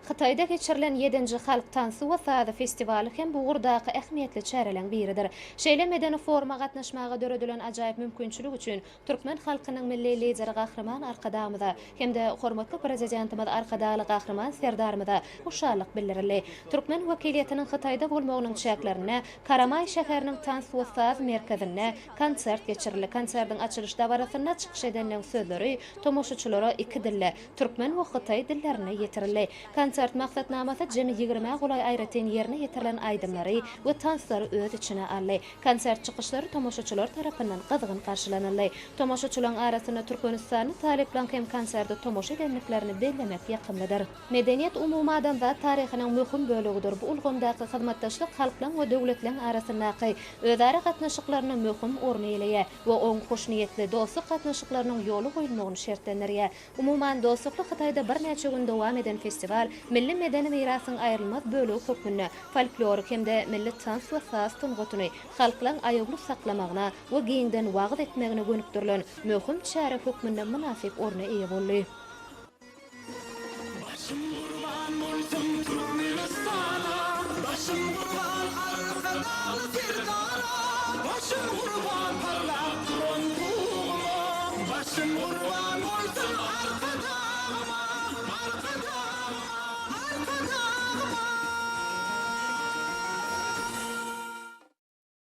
Hytaýda geçirilen ýedinji halk tansy we sazy festiwaly hem bu ugurdaky ähmiýetli çäreleriň biridir. Şeýle medeni foruma gatnaşmaga döredilen ajaýyp mümkinçilik üçin türkmen halkynyň Milli Lideri Gahryman Arkadagymyza hem-de hormatly Prezidentimiz Arkadagly Gahryman Serdarymyza hoşallyk bildirildi. Türkmen wekiliýetiniň Hytaýda bolmagynyň çäklerinde Karamaý şäheriniň tans we saz merkezinde konsert geçirildi. Konsertiň açylyş dabarasynda çykyş edenleň sözleri tomaşaçylara iki dilde, türkmen we hytaý dillerinde ýetirildi. Konsert maksatnamasy jemi ýigrimä golaý aýratyn ýerine ýetirilen aýdymlary we tanslary öz içine aldy. Konsert çykyşlary tomaşaçylar tarapyndan gyzgyn garşylanyldy. Tomaşaçylaryň arasynda türkmenistanly talyplaryň hem konserte tomaşa edendiklerini bellemek ýakymlydyr. Medeniýet umumadamzat taryhynyň möhüm bölegidir. Bu ulgamdaky hyzmatdaşlyk halklaryň we döwletleriň arasyndaky özara gatnaşyklarynda möhüm orun eýeleýär we oň hoşniýetli, dostluk gatnaşyklarynyň ýola goýulmagyny şertlendirýär. Umuman, dostlukly Hytaýda birnäçe gün dowam eden festiwal milli medeni mirasyň aýrylmaz bölegi hökmünde folklory hem-de milli tans we saz sungatyny halklaryň aýawly saklamagyna we giňden wagyz etmegine gönükdirilen möhüm çäre hökmünde mynasyp orna eýe boldy. Başym gurban bolsun Türkmenistana Başym gurban Arkadagly Serdara Başym gurban parlap duran Tuguma Başym gurban bolsun.